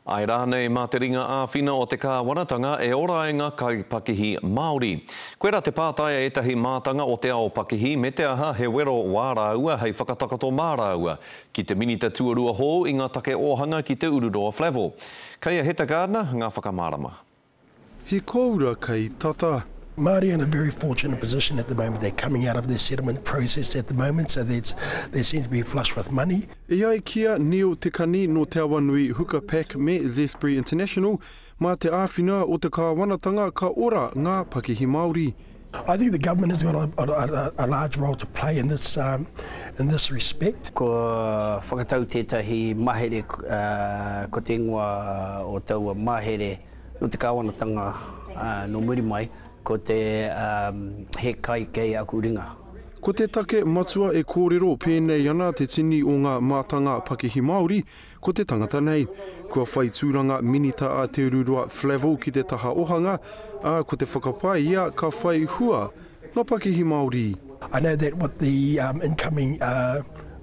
Āe rānei mā te ringa āwhina o te kāwanatanga e ora ai ngā kaipakihi Māori? Koirā te pātai a ētahi mātanga o te ao pakihi me te aha he wero wā rāua hei whakatakoto mā rāua ki te Minita Tuarua hou i ngā take ōhanga ki Te Ururoa Flavell. Kei a Heta Gardiner ngā whakamārama. He koura kei tata. Māori are in a very fortunate position at the moment, they're coming out of their settlement process at the moment, so they seem to be flush with money. E ai ki a Neil Te Kani nō Te Awanui Huka Pack me Zespri International, mā te āwhina o te kāwanatanga ka ora ngā pakihi Māori. I think the government has got a, a, a large role to play in this, um, in this respect. Kua whakatau tētahi mahere, ko te ingoa o taua mahere nō te kāwanatanga nō muri mai, ko te He Kai Kei Aku Ringa. Ko te take matua e kōrero pēnei ana te tini o ngā mātanga pakihi Māori, ko te tangata nei. Kua whai tūranga minita a Te Ururoa Flavell ki te taha ohanga, ā, ko te whakapae ia ka whai hua ngā pakihi Māori. I know that with the incoming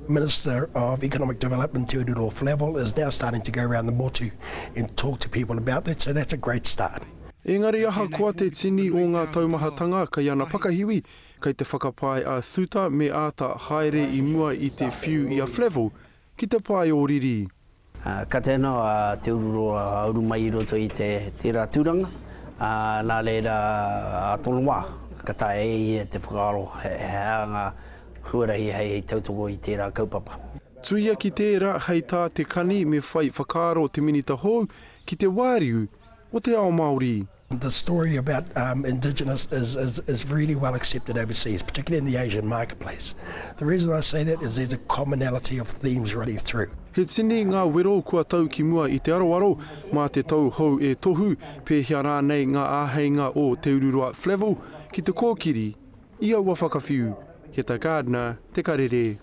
Minister of Economic Development Te Ururoa Flavell is now starting to go around the motu and talk to people about that, so that's a great start. Engari ahakoa te tini o ngā taumahatanga kei ana pakahiwi, kei te whakapae a Suter me āta haere i mua i te whiu i a Flavell ki te pae o riri. Ka tēnā a Te Ururoa a uru mai i roto i te tērā tūranga, ā, nā reira ā tōna wā, ka taea e ia te whakaaro he aha ngā huarahi hei tautoko i tērā kaupapa. Tuia ki tērā, hei tā Te Kani me whai whakaaro te Minita hou ki te wāriu o te ao Māori. The story about um, indigenous is, is, is really well accepted overseas, particularly in the Asian marketplace. The reason I say that is there's a commonality of themes running through. He tini ngā wero kua tau ki mua i te aroaro, mā te tau hou e tohu, pēhea rānei ngā āheinga o Te Ururoa Flavell ki te kōkiri i aua whakawhiu. Heta Gardiner, Te Karere.